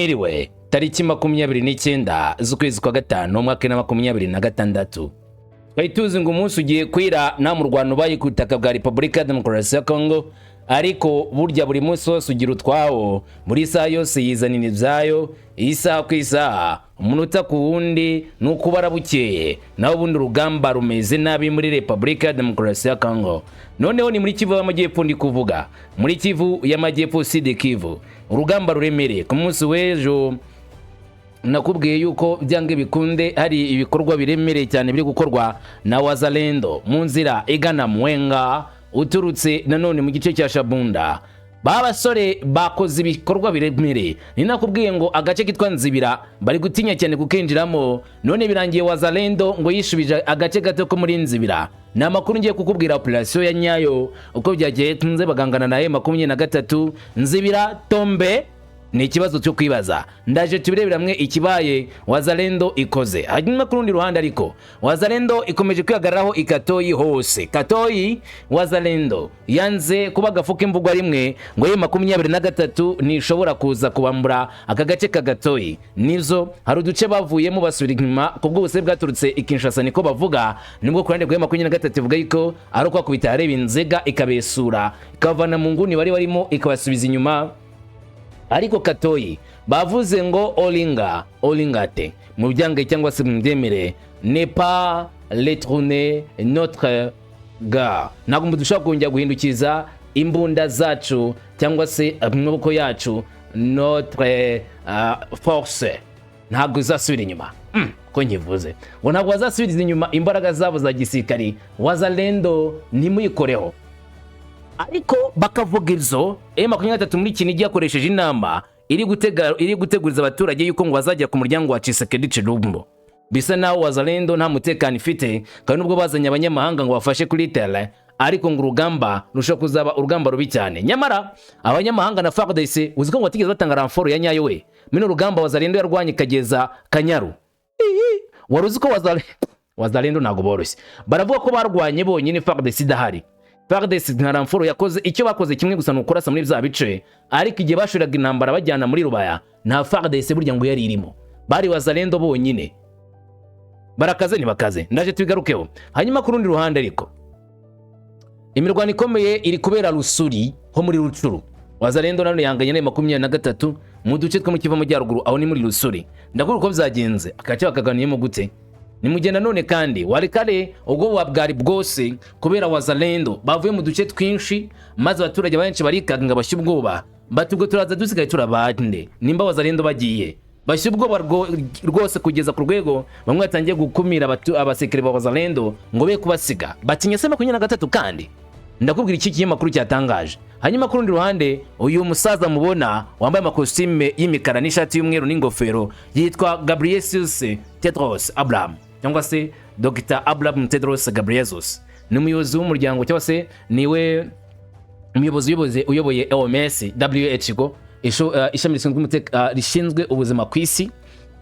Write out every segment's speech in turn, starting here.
Mwiriwe. Tariki 29 z'ukwezi kwa gatanu, umwaka wa 2026, twari tuzi ngo umunsi ugiye kwira nta murwano ubaye ku butaka bwa Repubulika ya Demokarasi ya Kongo, ariko burya buri munsi wose ugira utwawo, buri saha yose yizanira ibyayo. Isaha ku isaha, umunota ku wundi, ni uko bukeye. Naho ubundi urugamba rumeze nabi muri Repubulika ya Demokarasi ya Kongo. Noneho ni muri Kivu y'Amajyepfo, ndi kuvuga muri Kivu y'Amajyepfo, Sud Kivu, urugamba ruremereye. Ku munsi w'ejo nakubwiye yuko byange bikunde hari ibikorwa biremereye cyane biri gukorwa na Wazalendo mu nzira igana Mwenga uturutse nanone mu gice cya Shabunda. Ba basore bakoze ibikorwa biremereye. Ni nakubwiye ngo agace kitwa Nzibira bari gutinya cyane kukinjiramo, none birangiye Wazalendo ngo yishubije agace gato ko muri Nzibira. Ni amakuru ngiye kukubwira, operation ya nyayo uko byagenze, bagangana na M23. Nzibira tombe ni ikibazo cyo kwibaza. Ndaje tubirebera hamwe ikibaye Wazalendo ikoze. Hanyuma ku rundi ruhande ariko, Wazalendo ikomeje kwihagararaho ikatoyi hose. Katoyi Wazalendo yanze kuba agafuka imvugwa rimwe ngo ye 23 ntishobora kuza kubambura aka gace ka Gatoyi. Nivyo, hari uduce bavuyemo basubira inyuma ku bw'ubuse bwaturutse i Kinshasa, niko bavuga. Nubwo ku ruhande rwa 23 ivuga yuko ari uko bakubita areba inzega, ikabesura, ikabavana mu nguni bari barimo, ikabasubiza inyuma. Ariko Katoyi bavuze ngo olinga olingate mu byange cyangwa se mu byemere, ne pas retourner notre gare, ntabwo dushobora kongera guhindukiza imbunda zacu cyangwa se amaboko yacu. Notre force ntabwo izasubira inyuma. Ko nkivuze ngo ntabwo bazasubiza inyuma imbaraga zabo za gisirikari, Wazalendo ntimuyikoreho. Ariko bakavuga ibyo, M23 muri Kinigi yakoresheje inama iri guteguriza abaturage yuko ngo bazajya ku muryango wa Tshisekedi Tshilombo. Bisa naho Wazalendo nta mutekano ifite, kandi nubwo bazanye abanyamahanga ngo bafashe kuri terrain, ariko ngo urugamba rushobora kuzaba urugamba rubi cyane. Nyamara abanyamahanga na FARDC, uzi ko ngo batigeze batanga renfort ya nyayo we muri urugamba Wazalendo yarwanye ikageza Kanyaru. Wari uzi ko Wazalendo ntabwo boroshye? Baravuga ko barwanye bonyine, FARDC idahari. FARDC nka renfort yakoze, icyo bakoze kimwe gusa ni ukurasa muri bya bice, ariko igihe bashoreraga intambara bajyana muri Rubaya, nta FARDC burya ngo yari irimo, bari Wazalendo bonyine. Barakaze ntibakaze, ndaje tubigarukeho. Hanyuma ku rundi ruhande ariko, imirwano ikomeye iri kubera Rusuri ho muri Rucuru. Wazalendo nanone yanganye na 23 mu duce two mu Kivu Amajyaruguru, aho ni muri Rusuri. Ndakubwira uko byagenze, agace bakaganiyemo gute. Nimugenda none kandi wari kare ubwoba bwari bwose kubera Wazalendo bavuye mu duce twinshi, maze abaturage benshi barikanga, bashya ubwoba, bati ubwo turaza dusigaye turabande nimba Wazalendo bagiye? Bashya ubwoba rwose kugeza ku rwego bamwe batangiye gukumira abasekere ba Wazalendo ngo be kubasiga, batinya se 23. Kandi ndakubwira iki kinyamakuru cyatangaje. Hanyuma ku rundi ruhande, uyu musaza mubona wambaye amakositime y'imikara n'ishati y'umweru n'ingofero yitwa Gabriel Tedros Abraham, cyangwa se Dr Abraham Tedros Ghebreyesus. Ni umuyobozi w'umuryango, cyangwa se niwe umuyobozi uyoboye OMS, WHO, ishami rishinzwe ubuzima ku isi.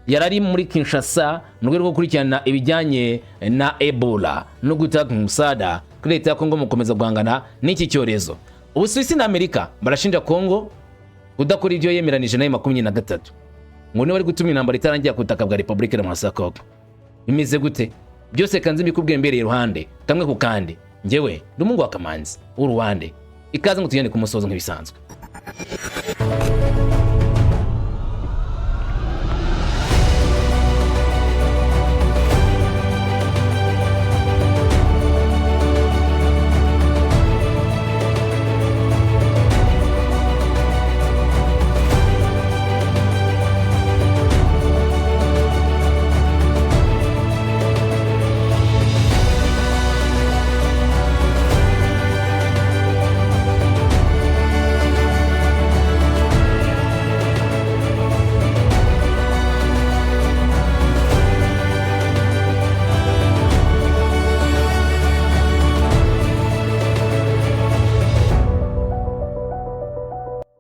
Yari ari muri Kinshasa mu rwego rwo gukurikirana ibijyanye na Ebola no gutanga umusada kuri leta ya Kongo mu gukomeza guhangana n'iki cyorezo. Ubusuwisi na Amerika barashinja Kongo kudakora ibyo yemeranije nayo 23, ngo niba bari gutuma intambara itarangira ku butaka bwa Repubulika Demokarasi ya Kongo. Bimeze gute byose? Kanze mbikubwiye mbereye iruhande kamwe ku kandi. Njyewe ndi umuhungu wa Kamanzi w'uruwande. Ikaze ngo tugende ku musozo nk'ibisanzwe.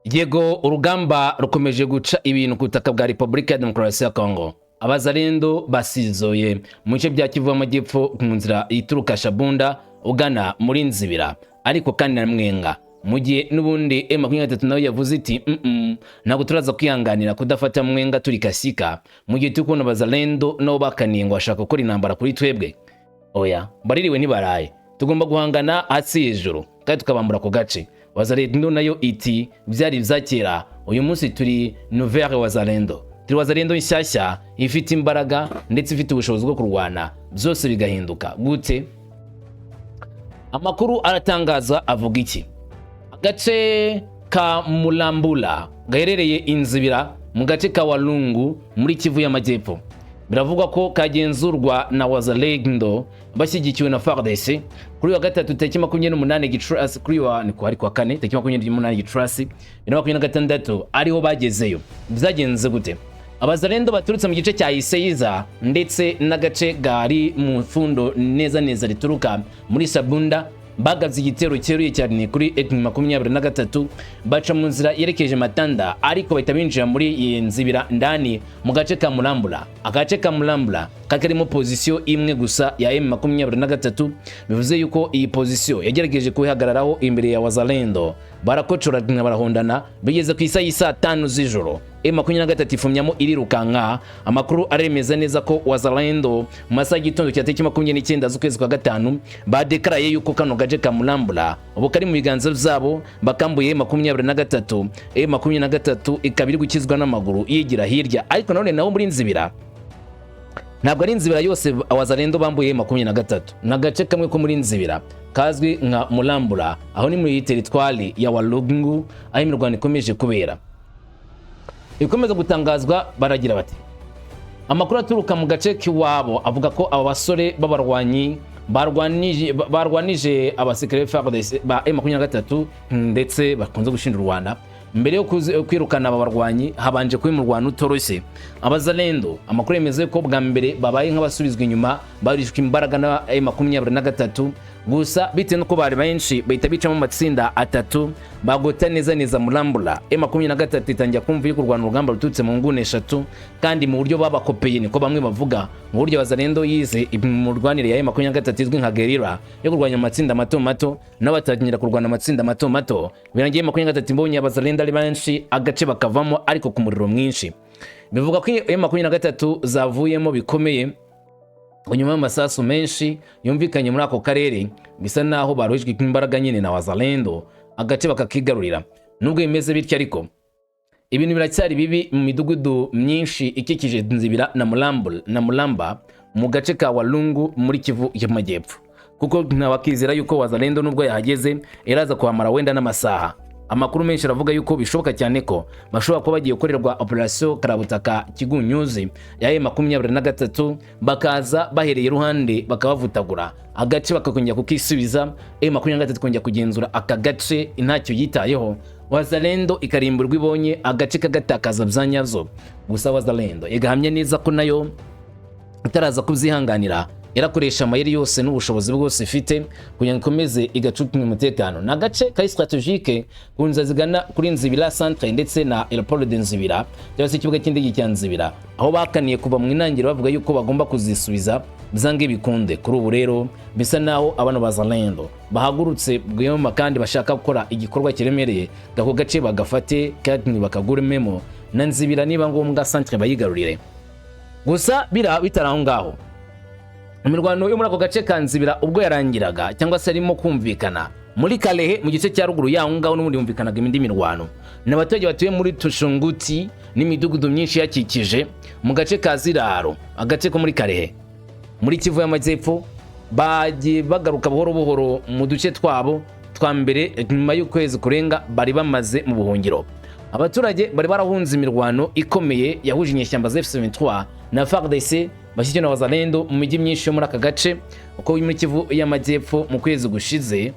Yego, urugamba rukomeje guca ibintu ku butaka bwa Repubulika ya Demokarasi ya Kongo. Abazalendo basizoye mu bice bya Kivu y'Amajyepfo mu nzira ituruka Shabunda ugana muri Nzibira, ariko kandi na Mwenga. Mu gihe n'ubundi M23 nayo yavuze iti: Ntabwo turaza kwihanganira kudafata Mwenga turi Kasika, mu gihe turi kubona Bazalendo nabo bakaniye ngo bashaka gukora intambara kuri twebwe. Oya, baririwe ntibaraye, tugomba guhangana hasi hejuru kandi tukabambura ku gace." Wazalendo nayo iti: "Byari ibya kera, uyu munsi turi nouvelle Wazalendo, turi Wazalendo nshyashya ifite imbaraga ndetse ifite ubushobozi bwo kurwana byose bigahinduka." Gute? Amakuru aratangaza avuga iki? Agace ka Mulambula gaherereye Inzibira mu gace ka Walungu muri Kivu y'Amajyepfo, biravugwa ko kagenzurwa na Wazalendo bashyigikiwe na FARDC. Kuri wa gatatu tariki 28 Gicurasi, kuri wa ni kwa kane tariki 28 Gicurasi 2026 ariho bagezeyo. Byagenze gute? Abazalendo baturutse mu gice cya Iseiza ndetse n'agace gari mu mfundo neza neza rituruka muri Sabunda bagabye igitero cyeruye cyane kuri M23, baca mu nzira yerekeje Matanda, ariko bahita binjira muri iyi Nzibira ndani mu gace ka Mulambula. Agace ka Mulambula kakarimo position imwe gusa ya M23, bivuze yuko iyi position yagerageje kuyihagararaho imbere ya Wazalendo, barakocora, barahondana, bigeze ku isaha y'isaa 5 z'ijoro M23 ifumyamo irirukanka. Amakuru aremeza neza ko Wazalendo mu masaha y'igitondo cya tariki 29 z'ukwezi kwa gatanu badekaraye yuko kano gace ka Mulambula ubu kari mu biganza byabo, bakambuye 23. M23 ikaba iri gukizwa n'amaguru yigira hirya. Ariko nanone naho muri Nzibira, ntabwo ari Nzibira yose Wazalendo bambuye 23, ni agace kamwe ko muri Nzibira kazwi nka Mulambula. Aho ni muri teritwari ya Walungu, aho imirwano ikomeje kubera. Ibikomeza gutangazwa, baragira bati: "Amakuru aturuka mu gace k'iwabo avuga ko aba basore b'abarwanyi barwanije abasirikare FARDC ba M23 ndetse bakunze gushinja u Rwanda. Mbere yo kwirukana aba barwanyi habanje kuba umurwano utoroshye. Abazalendo, amakuru yemeza ko bwa mbere babaye nk'abasubizwa inyuma, barishwe imbaraga na M23. Gusa bitewe n'uko bari benshi, bahita bicamo amatsinda atatu, bagota neza neza Mulambula. M23 itangira kumva iri kurwana urugamba ruturutse mu nguni eshatu, kandi mu buryo babakopeye, niko bamwe bavuga, mu buryo Wazalendo yize mu rwanire ya M23 izwi nka guerrilla yo kurwanya amatsinda mato mato, nabo batangira kurwana amatsinda mato mato. Birangiye M23 mbonye Abazalendo ari benshi, agace bakavamo ariko ku muriro mwinshi." Bivuga ko M23 zavuyemo bikomeye nyuma y'amasasu menshi yumvikanye muri ako karere, bisa naho baruhijwe imbaraga nyine na Wazalendo, agace bakakigarurira. Nubwo bimeze bityo ariko, ibintu biracyari bibi mu midugudu myinshi ikikije Nzibira na Mulambula na Mulamba mu gace ka Walungu muri Kivu y'Amajyepfo, kuko ntawakizera yuko Wazalendo nubwo yahageze iraza kuhamara wenda n'amasaha. Amakuru menshi aravuga yuko bishoboka cyane ko bashobora kuba bagiye gukorerwa operation karabutaka kigunyuzi ya M23, bakaza bahereye iruhande bakabavutagura, agace bakakongera kukisubiza. M23 kongera kugenzura aka gace ntacyo yitayeho, Wazalendo ikarimburwa ibonye agace kagatakaza bya nyazo. Gusa Wazalendo igahamya neza ko nayo itaraza kubyihanganira, irakoresha amayeri yose n'ubushobozi bwose ifite kugira ngo ikomeze igacunga umutekano. Ni agace kari stratégique ku nzira zigana kuri Nzibira centre ndetse na aéroport de Nzibira, cyangwa se ikibuga cy'indege cya Nzibira, aho bakaniye kuva mu intangiriro bavuga yuko bagomba kuzisubiza byange bikunde. Kuri ubu rero bisa naho abana Bazalendo bahagurutse bwema kandi bashaka gukora igikorwa kiremereye, ako gace bagafate kandi bakagurememo na Nzibira, niba ngombwa centre bayigarurire. Gusa bira bitari aho ngaho, imirwano yo muri ako gace ka Nzibira ubwo yarangiraga cyangwa se arimo kumvikana, muri Kalehe mu gice cya ruguru yaho ngaho n'ubundi yumvikanaga indi mirwano. Ni abaturage batuye muri Tushunguti n'imidugudu myinshi yakikije mu gace ka Ziraro, agace ko muri Kalehe muri Kivu y'Amajyepfo, bagiye bagaruka buhoro buhoro mu duce twabo twa mbere nyuma y'ukwezi kurenga bari bamaze mu buhungiro. Abaturage bari barahunze imirwano ikomeye yahuje inyeshyamba za M23 na FARDC bashyigikiwe na Wazalendo mu mijyi myinshi yo muri aka gace uko muri Kivu y'Amajyepfo mu kwezi gushize,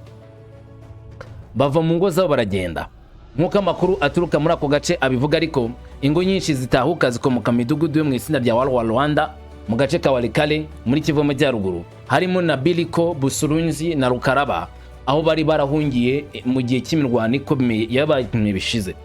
bava mu ngo zabo baragenda, nk'uko amakuru aturuka muri ako gace abivuga. Ariko ingo nyinshi zitahuka zikomoka mu midugudu yo mu itsinda rya Walwa Rwanda mu gace ka Walikale muri Kivu y'Amajyaruguru, harimo na Biliko, Busurunzi na Rukaraba, aho bari barahungiye mu gihe cy'imirwano ikomeye yabaye bishize.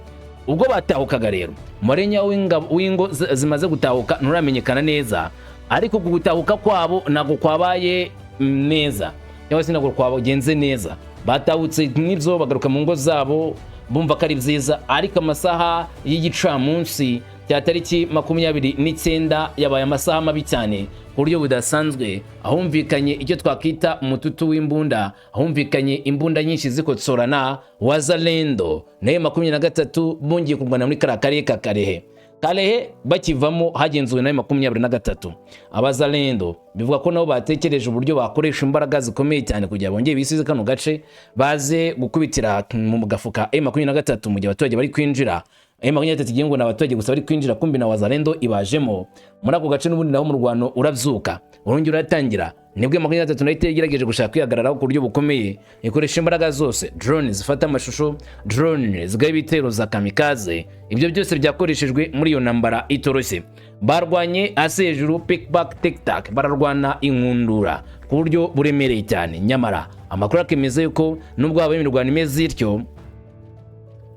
Ubwo batahukaga rero, umubare nyawo w'ingo zimaze gutahuka nturamenyekana neza, ariko ku gutahuka kwabo ntabwo kwabaye neza cyangwa se ntabwo kwagenze neza. Batahutse n'ibyo, bagaruka mu ngo zabo bumva ko ari byiza, ariko amasaha y'igicamunsi cya tariki 29 yabaye amasaha mabi cyane ku buryo budasanzwe, ahumvikanye icyo twakwita umututu w'imbunda, ahumvikanye imbunda nyinshi zikotsorana. Wazalendo nayo 23 bongeye kurwana muri kariya karere ka Karehe. Kalehe bakivamo hagenzuwe nayo 23. Abazalendo bivuga ko nabo batekereje uburyo bakoresha imbaraga zikomeye cyane kugira bongere bisize kano gace, baze gukubitira mu gafuka M23 mu gihe abaturage bari kwinjira. M23 igiye ngo ni abaturage gusa bari kwinjira, kumbi na Wazalendo ibajemo muri ako gace. N'ubundi naho umurwano urabyuka, urongera uratangira. Nibwo 23 nayo igerageje gushaka kwihagararaho ku buryo bukomeye, ikoresha imbaraga zose, drone zifata amashusho, drone zigaba ibitero za kamikaze. Ibyo byose byakoreshejwe muri iyo ntambara itoroshye. Barwanye hasi hejuru, pick back tic tac, bararwana inkundura ku buryo buremereye cyane. Nyamara amakuru akemeza yuko nubwo habaye imirwano imeze ityo,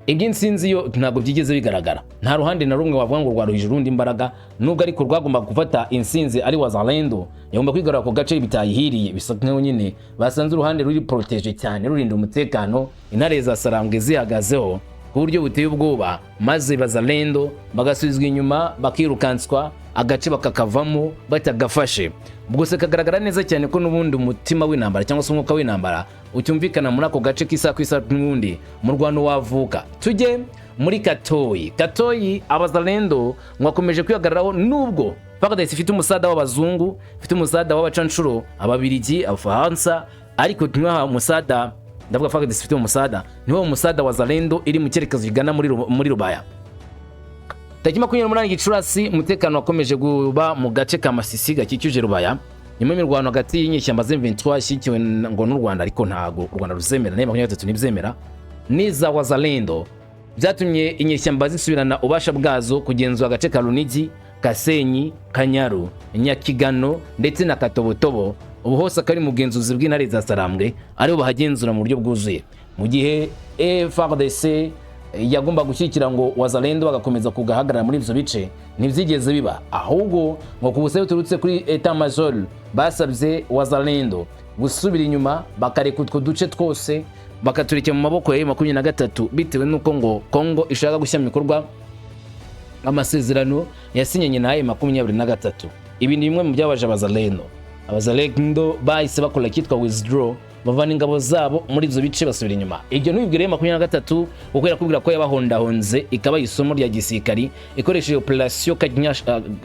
iby'insinzi yo ntabwo byigeze bigaragara. Nta ruhande na rumwe wavuga ngo rwaruhije urundi imbaraga, nubwo ariko rwagomba gufata insinzi ari Wazalendo yagomba kwigarura ku gace bitayihiriye. Bisa nkaho nyine basanze uruhande ruri protégé cyane, rurinda umutekano, intare za Sarambwe zihagazeho ku buryo buteye ubwoba, maze Bazalendo bagasubizwa inyuma, bakirukanswa, agace bakakavamo batagafashe. Ubwo se kagaragara neza cyane ko n'ubundi umutima w'intambara cyangwa se umwuka w'intambara ucyumvikana muri ako gace k'isaha ku isaha, n'ubundi mu rwano wavuka. Tujye muri Katoyi. Katoyi Abazalendo ngo bakomeje kwihagararaho, nubwo FARDC ifite umusada w'abazungu, ifite umusada w'abacanshuro, Ababirigi, Abafaransa, ariko ntibaha umusada. Ndavuga FARDC ifite umusada, niwo umusada Wazalendo iri mu cyerekezo kigana muri Rubaya. Tariki 28 Gicurasi, umutekano wakomeje kuba mu gace ka Masisi gakikije Rubaya, nyuma y'imirwano hagati y'inyeshyamba z'M23 ishyigikiwe ngo n'u Rwanda, ariko ntago u Rwanda ruzemera, nayo 23 ntibyemera, n'iza Wazalendo. Byatumye inyeshyamba zisubirana ububasha bwazo kugenzura agace ka Runigi, Kasenyi, Kanyaru, Nyakigano ndetse na Katobotobo. Ubu hose akaba ari mu bugenzuzi bw'intare za Sarambwe, aribo bahagenzura mu buryo bwuzuye, mu gihe FARDC yagomba gushyigikira ngo Wazalendo bagakomeza kugahagarara muri ibyo bice. Ntibyigeze biba, ahubwo ngo ku busabe buturutse kuri état major basabye Wazalendo gusubira inyuma, bakareka utwo duce twose, bakaturekera mu maboko ya 23, bitewe n'uko ngo Kongo ishaka gushyira mu bikorwa amasezerano yasinyanye na 23. Ibi ni bimwe mu byabaje Abazalendo. Abazalendo bahise bakora icyitwa withdraw, bavana ingabo zabo muri ibyo bice, basubira inyuma. Ibyo ntibibwire 23, kuko irakubwira ko yabahondahonze, ikaba isomo rya gisirikari, ikoresheje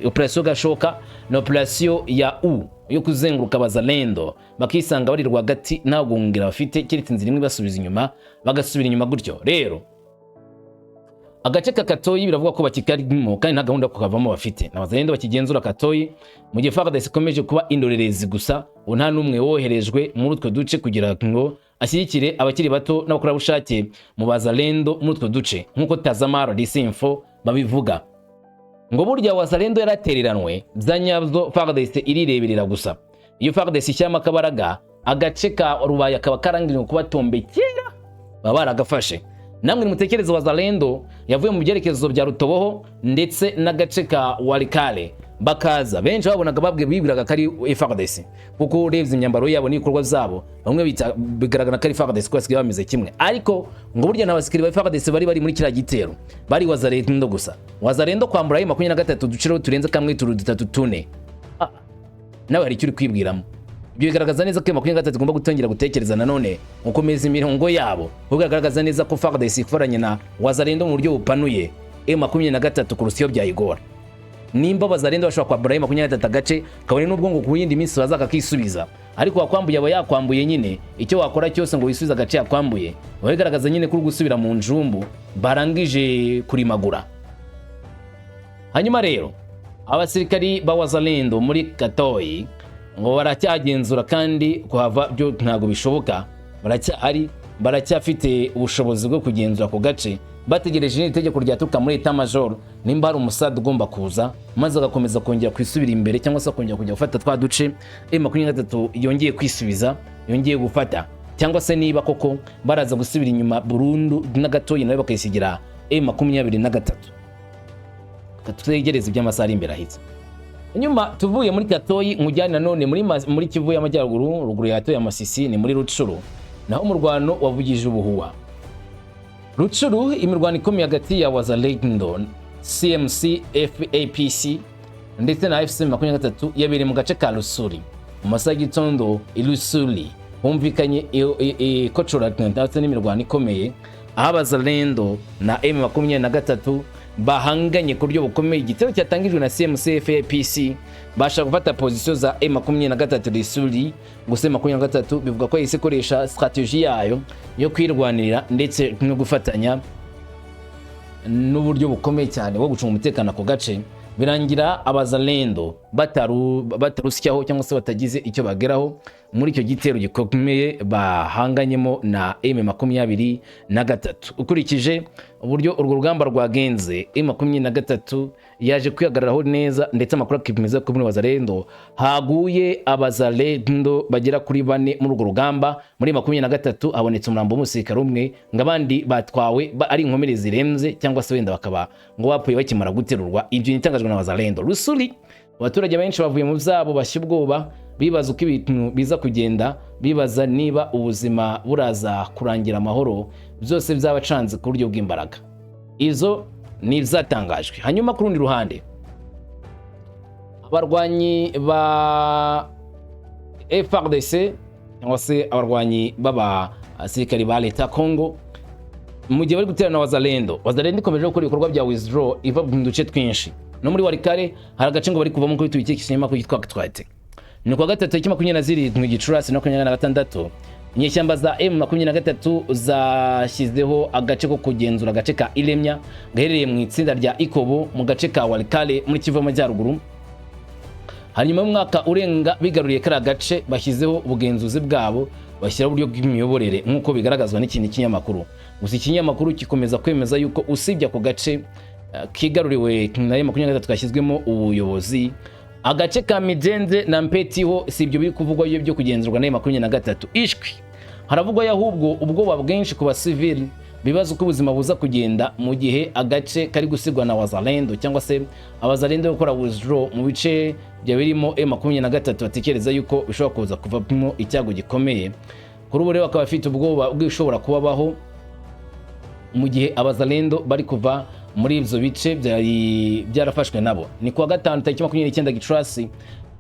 operation Gashoka na operation ya U yo kuzenguruka Abazalendo, bakisanga bari rwagati, nta guhungira bafite keretse inzira imwe ibasubiza inyuma, bagasubira inyuma gutyo. Rero agace ka Katoyi biravuga ko bakikarimo kandi nta gahunda yo kukavamo bafite. N'Abazalendo bakigenzura Katoyi, mu gihe FARDC ikomeje kuba indorerezi gusa. Ubu nta n'umwe woherejwe muri utwo duce kugira ngo ashyigikire abakiri bato n'abakorerabushake mu Bazalendo muri utwo duce, nk'uko Tazama RDC Info babivuga. Ngo burya Wazalendo yaratereranwe bya nyabyo, FARDC irireberera gusa. Iyo FARDC ishyiramo akabaraga, agace ka Rubaya kaba karangiriwe kuba tombe kera, baba baragafashe. Namwe nimutekereze, Wazalendo yavuye mu byerekezo bya Rutoboho ndetse n'agace ka Walikale, bakaza benshi babonaga babwe bibwiraga ko ari FARDC, kuko urebye imyambaro yabo n'ibikorwa byabo, bamwe bita bigaragara ko ari FARDC, ko basigaye bameze kimwe. Ariko ngo burya nta basirikare ba FARDC bari bari muri kiriya gitero, bari Wazalendo gusa. Wazalendo kwambura ayo 23 uduce turenze kamwe, turu dutatu tune, nawe hari icyo uri kwibwiramo. Ibyo bigaragaza neza ko 23 igomba gutangira gutekereza nanone gukomeza imirongo yabo, kuko bigaragaza neza ko FARDC ikoranye na Wazalendo mu buryo bupanuye, M23 kurusha iyo byayigora. Nimba Wazalendo bashobora kwambura 23 agace, kabone n'ubwo ngo ku yindi minsi bazakakisubiza, ariko wakwambuye aba yakwambuye nyine. Icyo wakora cyose ngo wisubize agace yakwambuye, biba bigaragaza nyine ko uri gusubira mu njumbu barangije kurimagura. Hanyuma rero abasirikari ba Wazalendo muri Katoyi ngo baracyagenzura, kandi kuhava byo ntabwo bishoboka. Baracyahari, baracyafite ubushobozi bwo kugenzura ako gace, bategereje n'iri tegeko ryaturuka muri état major, nimba hari umusada ugomba kuza maze agakomeza kongera kwisubira imbere, cyangwa se akongera kujya gufata twa duce M23 yongeye kwisubiza, yongeye gufata, cyangwa se niba koko baraza gusubira inyuma burundu n'agatoyi nawe bakayisigira M23. Twegereze iby'amasaha ari imbere ahitse. Nyuma tuvuye muri Katoyi, nkujyane nanone muri Kivu y'Amajyaruguru, ruguru ya Gatoyi ya Masisi, ni muri Rucuru. Naho umurwano wavugije ubuhuha. Rutshuru, imirwano ikomeye hagati ya Wazalendo, CMC FAPC ndetse na AFC 23 yabereye mu gace ka Rusuri. Mu masaha y'igitondo i Rusuri humvikanye ikocora ndetse n'imirwano ikomeye, aho Abazalendo na M23 bahanganye ku buryo bukomeye. Igitero cyatangijwe na CMC FAPC bashaka gufata position za M23 Rusuri, gusa M23 bivuga ko yahise ikoresha strategie yayo yo kwirwanirira ndetse no gufatanya n'uburyo bukomeye cyane bwo gucunga umutekano ako gace, birangira Abazalendo batarusyaho cyangwa se batagize icyo bageraho muri icyo gitero gikomeye bahanganyemo na M23. Ukurikije uburyo urwo rugamba rwagenze, M23 yaje kwihagararaho neza, ndetse amakuru akemeza ko muri Wazalendo haguye Abazalendo bagera kuri bane muri urwo rugamba. Muri 23 habonetse umurambo w'umusirikare umwe, ngo abandi batwawe ari inkomere zirenze cyangwa se wenda bakaba ngo bapfuye bakimara guterurwa. Ibyo nitangajwe na Wazalendo. Rusuri, abaturage benshi bavuye mu byabo bashya ubwoba, bibaza uko ibintu biza kugenda, bibaza niba ubuzima buraza kurangira amahoro. Byose byabacanze ku buryo bw'imbaraga. Izo ni ibyatangajwe. Hanyuma ku rundi ruhande, abarwanyi ba FARDC cyangwa se abarwanyi b'abasirikari ba leta Congo, mu gihe bari guterana na Wazalendo, Wazalendo ikomeje gukora ibikorwa bya withdraw, iva mu duce twinshi. No muri Walikale hari agace ngo bari kuvamo, kuri tubikesha ikinyamakuru cyitwa Actualité. Ni kuwa gatatu tariki 27 Gicurasi 2026, inyeshyamba za M23 zashyizeho agace ko kugenzura agace ka Ilemya gaherereye mu itsinda rya Ikobo mu gace ka Walikale muri Kivu y'Amajyaruguru. Hanyuma y'umwaka urenga bigaruriye kariya gace, bashyizeho ubugenzuzi bwabo, bashyiraho uburyo bw'imiyoborere, nk'uko bigaragazwa n'ikindi kinyamakuru. Gusa ikinyamakuru gikomeza kwemeza yuko usibye ako gace kigaruriwe na M23 kashyizwemo ubuyobozi, agace ka Mijenze na Mpetiho si ibyo biri kuvugwa byo kugenzurwa na M23. Ishwi haravugwa ahubwo ubwoba bwinshi ku basivili, bibaza uko ubuzima buza kugenda mu gihe agace kari gusigwa na Wazalendo cyangwa se Abazalendo gukora withdraw mu bice bya birimo M23, batekereza yuko bishobora kuza kuvamo icyago gikomeye. Kuri ubu rero bakaba bafite ubwoba bw'ibishobora kubabaho mu gihe Abazalendo bari kuva muri ibyo bice byari byarafashwe nabo. Ni kuwa gatanu tariki 29 Gicurasi.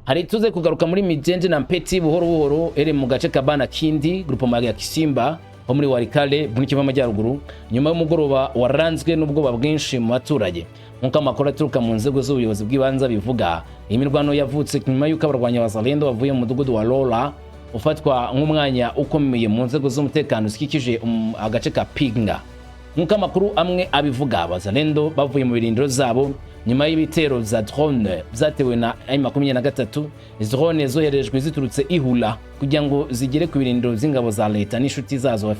Hari tuze kugaruka muri Mijenje na Mpeti buhoro buhoro, ere mu gace ka Bana Kindi, groupement ya Kisimba ho muri Walikale muri Kivu y'Amajyaruguru, nyuma y'umugoroba waranzwe n'ubwoba bwinshi mu baturage. Nk'uko amakuru aturuka mu nzego z'ubuyobozi bw'ibanze bivuga, iyi mirwano yavutse nyuma y'uko abarwanyi ba Wazalendo bavuye mu mudugudu wa Lola, ufatwa nk'umwanya ukomeye mu nzego z'umutekano zikikije agace ka Pinga. Nk'uko amakuru amwe abivuga, Abazalendo bavuye mu birindiro zabo nyuma y'ibitero bya drone byatewe na M23. Izi drone zoherejwe ziturutse Ihula kugira ngo zigere ku birindiro by'ingabo za leta n'inshuti zazo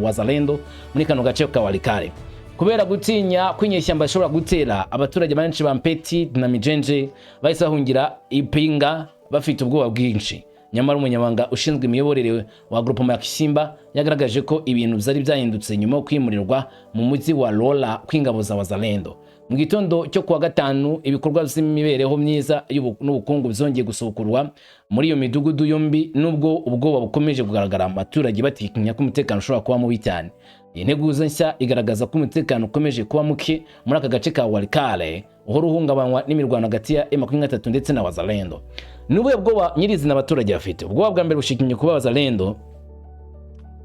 Wazalendo muri kano gace ka Walikale. Kubera gutinya ko inyeshyamba zishobora gutera, abaturage benshi ba Mpeti na Mijenje bahise bahungira Ipinga bafite ubwoba bwinshi. Nyamara umunyamabanga ushinzwe imiyoborere wa groupement ya Kisimba yagaragaje ko ibintu byari byahindutse nyuma yo kwimurirwa mu mujyi wa Lola kw'ingabo za Wazalendo. Mu gitondo cyo kuwa gatanu, ibikorwa by'imibereho myiza n'ubukungu byongeye gusubukurwa muri iyo midugudu yombi, nubwo ubwoba bukomeje kugaragara mu baturage, batinya ko umutekano ushobora kuba mubi cyane. Iyi nteguza nshya igaragaza ko umutekano ukomeje kuba muke muri aka gace ka Walikale, uhora uhungabanywa n'imirwano hagati ya M23 ndetse na Wazalendo. Ni ubuhe bwoba nyirizina abaturage bafite? Ubwoba bwa mbere bushingiye kuba Wazalendo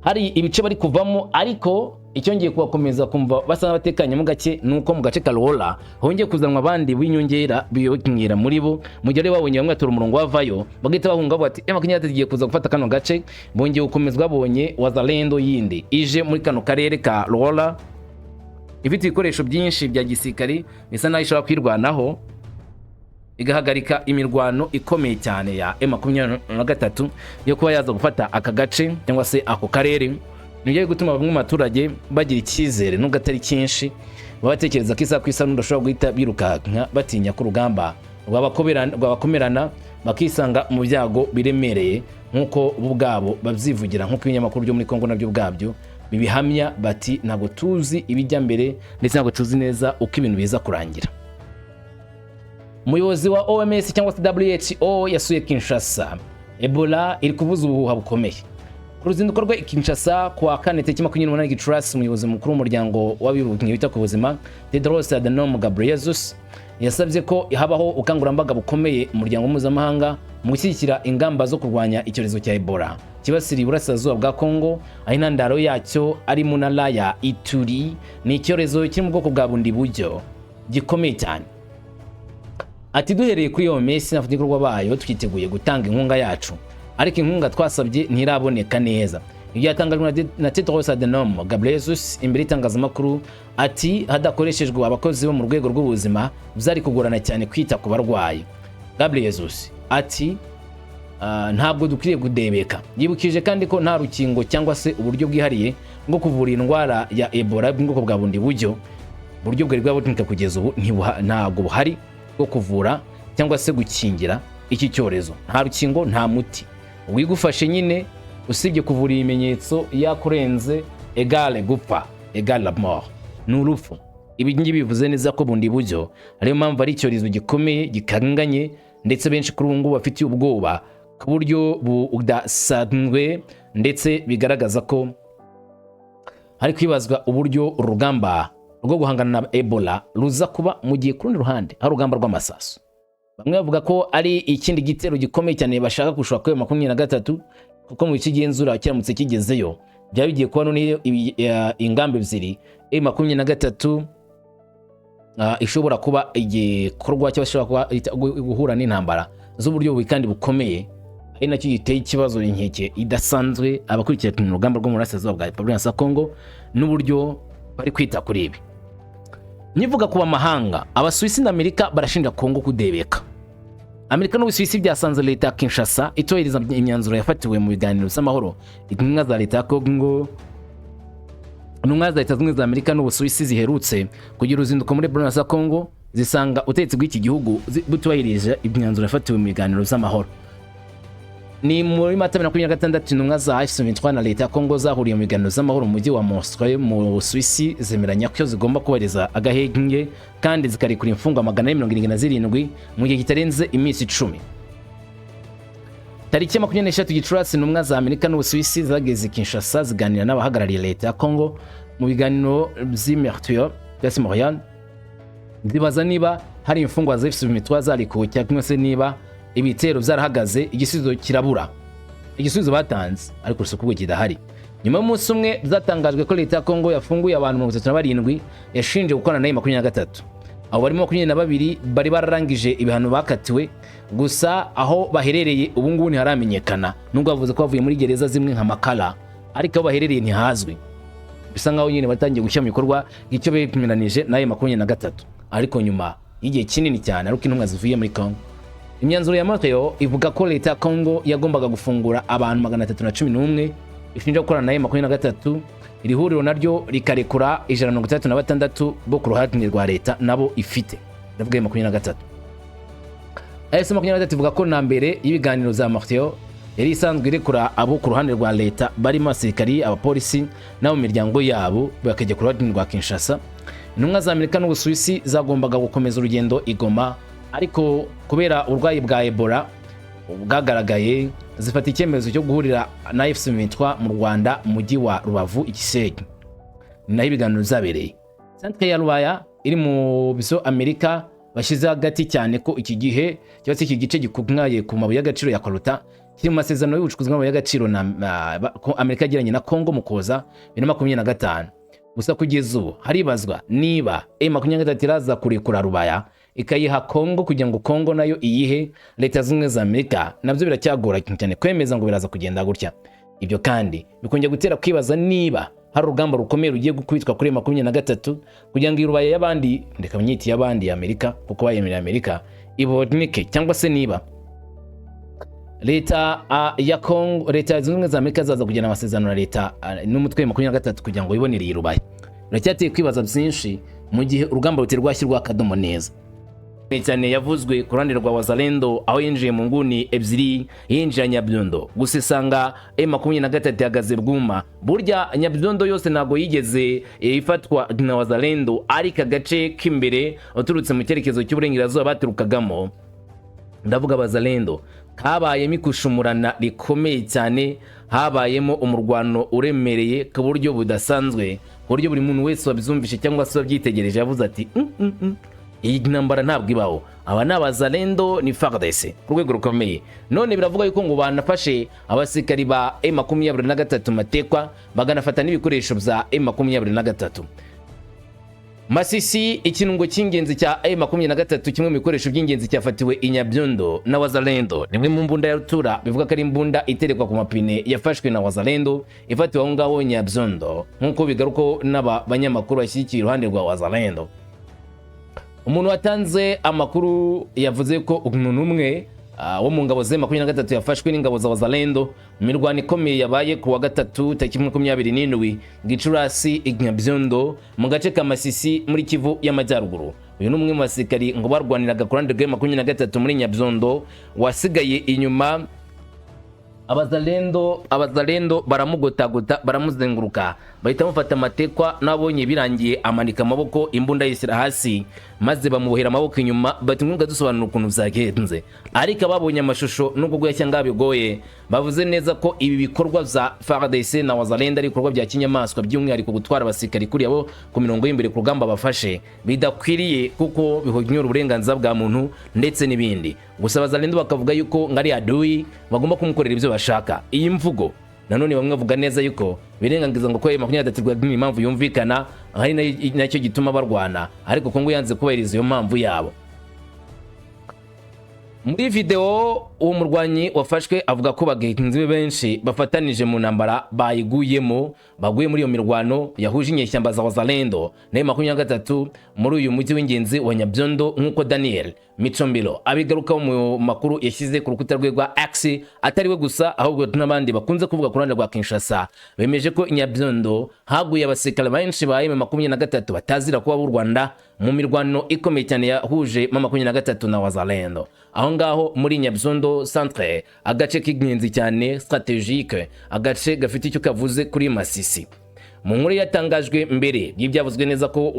hari ibice bari kuvamo, ariko icyongeye kubakomeza kumva basa n'abatekanyemo gake ni uko mu gace ka Lola hongeye kuzanwa abandi b'inyongera biyongera muri bo. Mu gihe bari babonye bamwe batora umurongo wavayo, bagahita bahunga bavuga ati M23 igiye kuza gufata kano gace. Bongeye gukomezwa babonye Wazalendo yindi ije muri kano karere ka Lola, ifite ibikoresho byinshi bya gisirikari, bisa naho ishobora kwirwanaho igahagarika imirwano ikomeye cyane ya M23 yo kuba yaza gufata aka gace cyangwa se ako karere. Nibyo biri gutuma bamwe mu baturage bagira icyizere, nubwo atari cyinshi. Baba batekereza ko isaha ku isaha n'udashobora guhita birukanka, batinya ko urugamba rwabakomerana bakisanga mu byago biremereye, nk'uko bo ubwabo babyivugira, nk'uko ibinyamakuru byo muri Kongo nabyo ubwabyo bibihamya, bati ntabwo tuzi ibijya mbere ndetse ntabwo tuzi neza uko ibintu biza kurangira. Umuyobozi wa OMS cyangwa se WHO yasuye Kinshasa. Ebola iri kuvuza ubuhuha bukomeye. Ku ruzinduko rwe i Kinshasa kuwa kane tariki 28 Gicurasi, umuyobozi mukuru w'Umuryango w'Abibumbye wita ku Buzima, Tedros Adhanom Ghebreyesus, yasabye ko habaho ubukangurambaga bukomeye mu muryango mpuzamahanga mu gushyigikira ingamba zo kurwanya icyorezo cya Ebola kibasiriye uburasirazuba bwa Congo, aho intandaro yacyo ari mu ntara ya Ituri. Ni icyorezo kiri mu bwoko bwa Bundibugyo gikomeye cyane. Ati: "Duhereye kuri OMS n'abafatanyabikorwa bayo, twiteguye gutanga inkunga yacu, ariko inkunga twasabye ntiraboneka neza." Ibyo byatangajwe na Tedros Adhanom Ghebreyesus imbere y'itangazamakuru. Ati: "Hadakoreshejwe abakozi bo mu rwego rw'ubuzima, byari kugorana cyane kwita ku barwayi." Ghebreyesus ati: "Ntabwo dukwiriye kudebeka." Yibukije kandi ko nta rukingo cyangwa se uburyo bwihariye bwo kuvura indwara ya Ebola bw'ubwoko bwa Bundibugyo, uburyo bwari bwaboneka kugeza ubu ntabwo buhari bwo kuvura cyangwa se gukingira iki cyorezo. Nta rukingo, nta muti wigufashe nyine, usibye kuvura ibimenyetso. Yakurenze égale gupfa, égale la mort, ni urupfu. Ibi ngibi bivuze neza ko Bundibugyo ariyo mpamvu ari icyorezo gikomeye gikanganye, ndetse benshi kuri ubu ngubu bafitiye ubwoba ku buryo budasanzwe, ndetse bigaragaza ko hari kwibazwa uburyo urugamba rwo guhangana na Ebola ruza kuba mu gihe ku rundi ruhande hari urugamba rw'amasasu. Bamwe bavuga ko ari ikindi gitero gikomeye cyane bashaka gushora kuri 23, kuko mu bice igenzura kiramutse kigezeyo byaba bigiye kuba noneho ingamba ebyiri, M23 ishobora kuba igikorwa cyangwa ishobora kuba guhura n'intambara z'uburyo bubi kandi bukomeye, ari nacyo giteye ikibazo, inkeke idasanzwe abakurikirana urugamba rwo mu burasirazuba bwa Repubulika ya Kongo n'uburyo bari kwita kuri ibi. Nyivuga ku bamahanga, Abasuwisi na Amerika barashinja Kongo kudebeka. Amerika n'Ubusuwisi byasanze leta ya Kinshasa itubahiriza imyanzuro yafatiwe mu biganiro by'amahoro. Intumwa za leta ya Kongo, intumwa za Leta Zunze Ubumwe za Amerika n'Ubusuwisi ziherutse kugira uruzinduko muri Repubulika ya Kongo, zisanga ubutegetsi bw'iki gihugu butubahirije imyanzuro yafatiwe mu biganiro by'amahoro. Ni muri Mata 2026, intumwa za AFC/M23 na leta ya Kongo zahuriye mu biganiro by'amahoro mu mujyi wa Montreux mu Busuwisi, zemeranya ko zigomba kubahiriza agahenge kandi zikarekura imfungwa 477 mu gihe kitarenze iminsi 10. Tariki ya 23 Gicurasi, intumwa za Amerika n'Ubusuwisi zageze i Kinshasa, ziganira n'abahagarariye leta ya Kongo mu biganiro by'i Montreux byasi Montreal, zibaza niba hari imfungwa za AFC/M23 zarekuwe cyangwa se niba ibitero byarahagaze. Igisubizo kirabura, igisubizo batanze ariko si ukuvuga kidahari. Nyuma y'umunsi umwe byatangajwe ko leta ya Kongo yafunguye abantu 37 yashinje gukorana nayo 23. Abo barimo 22 bari bararangije ibihano bakatiwe, gusa aho baherereye ubu ngubu ntiharamenyekana, nubwo bavuze ko bavuye muri gereza zimwe nka Makala, ariko aho baherereye ntihazwi. Bisa nkaho nyine batangiye gushyira mu bikorwa icyo bemeranije n'ayo 23, ariko nyuma y'igihe kinini cyane ariko intumwa zivuye muri Kongo. Imyanzuro ya Montreal ivuga ko leta ya Kongo yagombaga gufungura abantu 311 ishinja gukorana nayo 23, iri huriro naryo rikarekura 166 bo ku ruhande rwa leta nabo ifite, ndavuga ayo 23. AFC 23 ivuga ko na mbere y'ibiganiro za Montreal yari isanzwe irekura abo ku ruhande rwa leta, barimo abasirikari, abapolisi n'abo mu miryango yabo, bakajya ku ruhande rwa Kinshasa. Intumwa za Amerika n'Ubusuwisi zagombaga gukomeza urugendo i Goma, ariko kubera uburwayi bwa Ebola bwagaragaye, zifata icyemezo cyo guhurira na AFC 23 mu Rwanda, mu mujyi wa Rubavu i Gisenyi, ni naho ibiganiro bizabereye. Centre ya Rubaya iri mu byo Amerika bashyize hagati cyane ko iki gihe cyangwa se iki gice gikungahaye ku mabuye y'agaciro ya coltan kiri mu masezerano y'ubucukuzi bw'amabuye y'agaciro ko Amerika yagiranye na Congo mu Kuboza 2025. Gusa kugeza ubu haribazwa niba M23 iraza kurekura Rubaya ikayiha Congo kugira ngo Congo nayo iyihe Leta Zunze Ubumwe za Amerika. Nabyo biracyagora cyane kwemeza ngo biraza kugenda gutya. Ibyo kandi bikongera gutera kwibaza niba hari urugamba rukomeye rugiye gukubitwa kuri 23 kugira ngo Rubaya y'abandi, ndeka nyiti y'abandi ya Amerika kuko bayemereye Amerika, iboneke, cyangwa se niba leta ya Congo, Leta Zunze Ubumwe za Amerika zaza kugirana amasezerano na leta n'umutwe wa 23 kugira ngo wibonere iyi Rubaya. Biracyateye kwibaza byinshi mu gihe urugamba rutari rwashyirwaho akadomo neza cyane. Yavuzwe ku ruhande rwa Wazalendo aho yinjiye mu nguni ebyiri, yinjira Nyabyondo, gusa isanga M23 ihagaze bwuma. Burya Nyabyondo yose ntabwo yigeze ifatwa na Wazalendo, ariko agace k'imbere uturutse mu cyerekezo cy'uburengerazuba baturukagamo, ndavuga Wazalendo, Kabayemo ikushumurana rikomeye cyane, habayemo umurwano uremereye ku buryo budasanzwe, ku buryo buri muntu wese wabyumvishe cyangwa se wabyitegereje yavuze ati: Iyi ntambara ntabwo ibaho. Aba ni Abazalendo, ni FARDC ku rwego rukomeye." None biravuga yuko ngo banafashe abasirikari ba M23 matekwa, baganafata n'ibikoresho bya M23. Masisi, ikirungo cy'ingenzi cya M23, kimwe mu bikoresho by'ingenzi cyafatiwe i Nyabyondo na Wazalendo. Nimwe mu mbunda ya rutura, bivuga ko ari imbunda iterekwa ku mapine, yafashwe na Wazalendo, ifatiwe aho ngaho Nyabyondo, nk'uko bigarukwaho n'aba banyamakuru bashyigikiye iruhande rwa Wazalendo. Umuntu watanze amakuru yavuze ko umuntu umwe wo mu ngabo za 23 yafashwe n'ingabo za Wazalendo mu mirwano ikomeye yabaye ku wa gatatu tariki 27 Gicurasi i Nyabyondo mu gace ka Masisi muri Kivu y'Amajyaruguru. Uyu ni umwe mu basirikari ngo barwaniraga ku ruhande rwa 23 muri Nyabyondo wasigaye inyuma. Abazalendo baramugotagota, baramuzenguruka, bahita bamufata amatekwa. N'abonye birangiye amanika amaboko, imbunda yishyira hasi, maze bamubohera amaboko inyuma, bati: "Mwebwe dusobanura ukuntu byagenze." Ariko ababonye amashusho, nubwo guyashya ngaho bigoye, bavuze neza ko ibi bikorwa bya FARDC na Wazalendo ari ibikorwa bya kinyamaswa, by'umwihariko gutwara abasirikari kuri abo ku mirongo y'imbere ku rugamba bafashe bidakwiriye, kuko bihonyora uburenganzira bwa muntu ndetse n'ibindi. Gusa Abazalendo bakavuga yuko ngo ari adui, bagomba kumukorera ibyo bashaka. Iyi mvugo nanone bamwe bavuga neza yuko birengagiza ngo ko 23 ni impamvu yumvikana, ari nacyo gituma barwana, ariko Kongo yanze kubahiriza iyo mpamvu yabo. Muri video, uwo murwanyi wafashwe avuga ko bagenzi be benshi bafatanije mu ntambara bayiguyemo, baguye muri iyo mirwano yahuje inyeshyamba za Wazalendo na 23 muri uyu mujyi w'ingenzi wa Nyabyondo, nk'uko Daniel Micombero abigarukaho mu makuru yashyize ku rukuta rwe rwa X. Atari we gusa, ahubwo n'abandi bakunze kuvuga ku ruhande rwa Kinshasa bemeje ko i Nyabyondo haguye abasirikare benshi ba M23 batazira kuba b'u Rwanda mu mirwano ikomeye cyane yahuje M23 na Wazalendo aho ngaho muri Nyabyondo centre, agace k'ingenzi cyane, stratégique, agace gafite icyo kavuze kuri Masisi. Mu nkuru yatangajwe mbere y'ibyavuzwe neza ko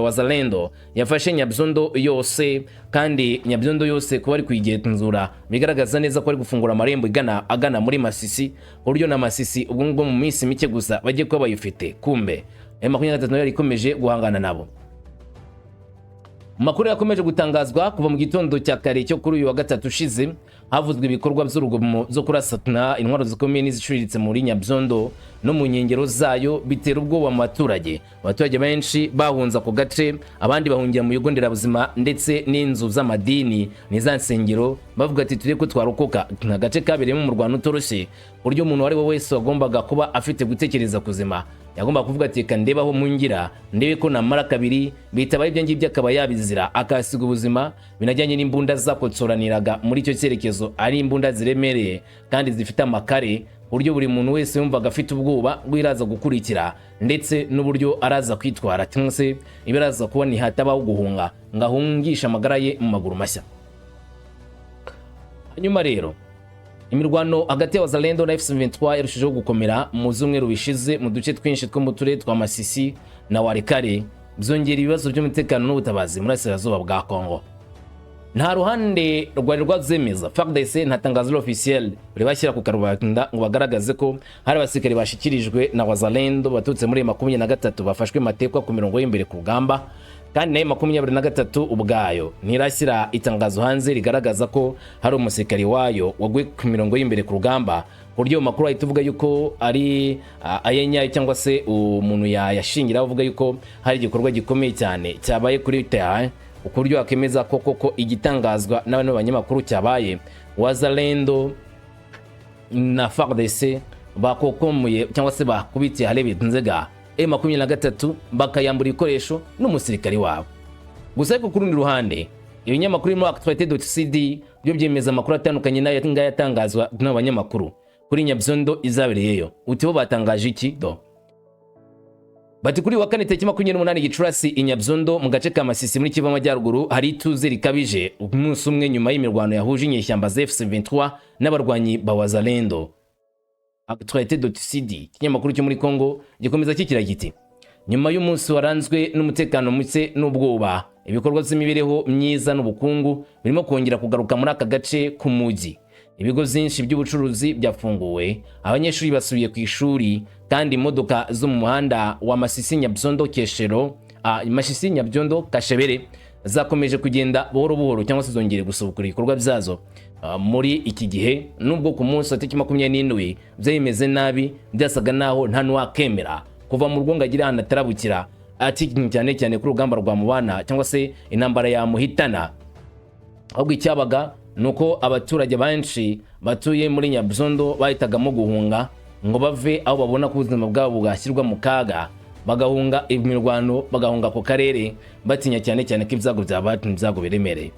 Wazalendo yafashe Nyabyondo yose, kandi Nyabyondo yose kuba ari kuyigenzura bigaragaza neza ko ari gufungura amarembo igana agana muri Masisi, ku buryo na Masisi ubwo ngubwo mu minsi mike gusa bagiye kuba bayifite. Kumbe M23 nayo yari ikomeje guhangana nabo. Amakuru yakomeje gutangazwa kuva mu gitondo cya kare cyo kuri uyu wa gatatu ushize, havuzwe ibikorwa by'urugomo zo kurasana intwaro zikomeye n'iziciriritse muri Nyabyondo no mu nkengero zayo, bitera ubwoba mu baturage. Abaturage benshi bahunze ako gace, abandi bahungira mu bigo nderabuzima ndetse n'inzu z'amadini n'iza nsengero, bavuga ati: "Turebe ko twarokoka." Ni agace kabereyemo umurwano utoroshye, ku buryo umuntu uwo ari we wese wagombaga kuba afite gutekereza kuzima yagomba kuvuga ati: "Reka ndebe aho mungira, ndebe ko namara kabiri." Bitabaye ibyo ngibyo akaba yabizira, akahasiga ubuzima. Binajyanye n'imbunda zakotsoraniraga muri icyo cyerekezo, ari imbunda ziremereye kandi zifite amakare, ku buryo buri muntu wese yumvaga afite ubwoba bwo iraza gukurikira ndetse n'uburyo araza kwitwara, cyangwa se ibiraza kuba ntihatabaho guhunga ngo ahungishe amagara ye mu maguru mashya. Hanyuma rero imirwano hagati ya Wazalendo na AFC/M23 yarushijeho gukomera mu z'umweru bishize mu duce twinshi two mu turere twa Masisi na Walikale, byongera ibibazo by'umutekano n'ubutabazi muri Burasirazuba bwa Kongo. Nta ruhande rwari rwabyemeza. FARDC nta tangazo officiel bari bashyira ku karubanda ngo bagaragaze ko hari abasirikare bashikirijwe na Wazalendo baturutse muri 23 bafashwe matekwa ku mirongo y'imbere ku rugamba, kandi nayo 23 ubwayo ntirashyira itangazo hanze rigaragaza ko hari umusirikari wayo waguye ku mirongo y'imbere ku rugamba, ku buryo ayo makuru ahita uvuga yuko ari aye nyayo, cyangwa se umuntu yayashingiraho avuga yuko hari igikorwa gikomeye cyane cyabaye kuri terrain, ku buryo wakemeza ko koko igitangazwa n'abano banyamakuru cyabaye, Wazalendo na FARDC bakokomuye cyangwa se bakubitiye harebe nzega M23, bakayambura ibikoresho n'umusirikari wabo. Gusa ariko ku rundi ruhande, ibinyamakuru birimo Actualité.cd byo byemeza amakuru atandukanye n'aya ngaya atangazwa n'abanyamakuru kuri Nyabyondo izabereyeyo. Uti: "Bo batangaje iki?" Do bati: "Kuri wa kane tariki 28 Gicurasi, i Nyabyondo mu gace ka Masisi muri Kivu Amajyaruguru hari ituze rikabije, umunsi umwe nyuma y'imirwano yahuje inyeshyamba za AFC/M23 n'abarwanyi ba Wazalendo." Actualité.cd, ikinyamakuru cyo muri Congo, gikomeza kigira kiti: "Nyuma y'umunsi waranzwe n'umutekano muke n'ubwoba, ibikorwa by'imibereho myiza n'ubukungu birimo kongera kugaruka muri aka gace k'umujyi." Ibigo byinshi by'ubucuruzi byafunguwe, abanyeshuri basubiye ku ishuri, kandi imodoka zo mu muhanda wa Masisi Nyabyondo Keshero, Masisi Nyabyondo Kashebere zakomeje kugenda buhoro buhoro cyangwa se zongeye gusubukura ibikorwa byazo. Muri iki gihe, nubwo ku munsi wa tariki 27 byari bimeze nabi, byasaga naho nta n'uwakemera kuva mu rugo ngo agire ahantu atarabukira, ati cyane cyane kuri urugamba rwa mubana cyangwa se intambara yamuhitana. Ahubwo icyabaga ni uko abaturage benshi batuye muri Nyabyondo bahitagamo guhunga ngo bave aho babona ko ubuzima bwabo bwashyirwa mu kaga, bagahunga imirwano, bagahunga ako karere, batinya cyane cyane ko ibyago byaba ibyago biremereye.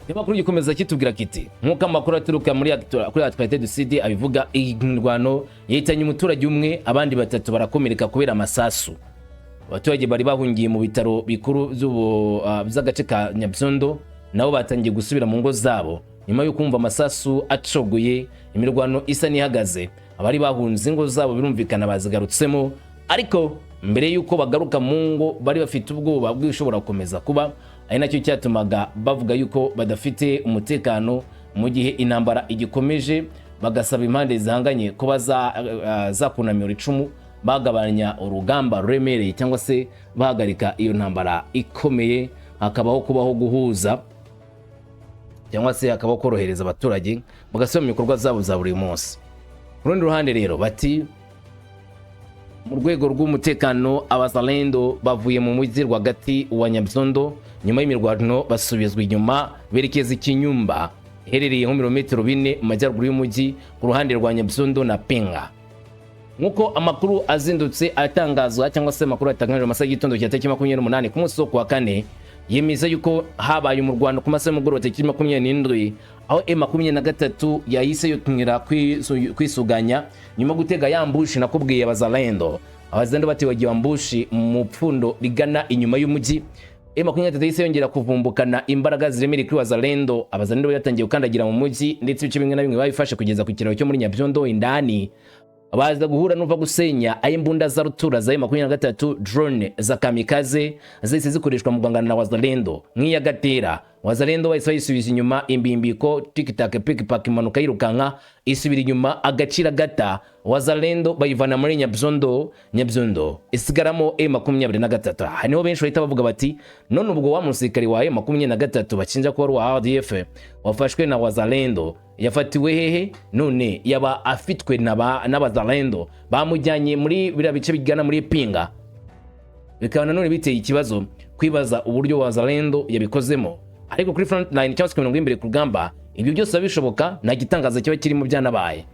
Ikinyamakuru gikomeza kitubwira kiti: "Nk'uko amakuru aturuka muri kuri Actualité du Sud abivuga, iyi mirwano yahitanye umuturage umwe, abandi batatu barakomereka kubera amasasu. Abaturage bari bahungiye mu bitaro bikuru by'agace ka Nyabyondo nabo batangiye gusubira mu ngo zabo nyuma yo kumva amasasu acogoye, imirwano isa n'ihagaze. Abari bahunze ingo zabo birumvikana bazigarutsemo, ariko mbere y'uko bagaruka mu ngo bari bafite ubwoba bw'ibishobora gukomeza kuba, ari nacyo cyatumaga bavuga yuko badafite umutekano mu gihe intambara igikomeje, bagasaba impande zihanganye ko bazakunamira icumu, bagabanya urugamba ruremereye cyangwa se bahagarika iyo ntambara ikomeye, hakabaho kubaho guhuza cyangwa se hakabaho korohereza abaturage bagasubira mu bikorwa zabo za buri munsi." Ku rundi ruhande rero bati: "Mu rwego rw'umutekano, Abazalendo bavuye mu mujyi rwagati wa Nyabyondo nyuma y'imirwano, basubizwa inyuma berekeza Ikinyumba iherereye nko mirometero 4 mu majyaruguru y'umujyi ku ruhande rwa Nyabyondo na Pinga." Nk'uko amakuru azindutse atangazwa cyangwa se amakuru yatangajwe mu masaha y'igitondo cya tariki 28 ku munsi wo kuwa kane, yemeza yuko habaye umurwano ku masaha y'umugoroba tariki 27, aho M23 yahise yongera kwisuganya nyuma yo gutega ya ambush nakubwiye. Abazalendo batewagiye ambush mu pfundo rigana inyuma y'umujyi. M23 yahise yongera kuvumbukana imbaraga ziremereye kuri Wazalendo. Abazalendo batangiye gukandagira mu mujyi, ndetse ibice bimwe na bimwe babifashe kugeza ku kiraro cyo muri Nyabyondo indani, baza guhura n'uva gusenya ay'imbunda za rutura za M23, drone za kamikaze zahise zikoreshwa mu guhangana na Wazalendo nk'iya Gatera. Wazalendo bahise bayisubiza inyuma imbimbiko, tikitake pikipaki, imanuka yirukanka isubira inyuma agacira gata. Wazalendo bayivana muri Nyabyondo, Nyabyondo isigaramo M23. Aha niho benshi bahita bavuga bati: "None ubwo wa musirikari wa M23 bakinja ko wari uwa RDF wafashwe na Wazalendo yafatiwe hehe? None yaba afitwe n'Abazalendo bamujyanye muri biriya bice bigana muri Pinga?" Bikaba nanone biteye ikibazo kwibaza uburyo Wazalendo yabikozemo. Ariko kuri front line cyangwa se ku mirongo y'imbere ku rugamba, ibyo byose biba bishoboka, nta gitangaza kiba kirimo, byanabaye.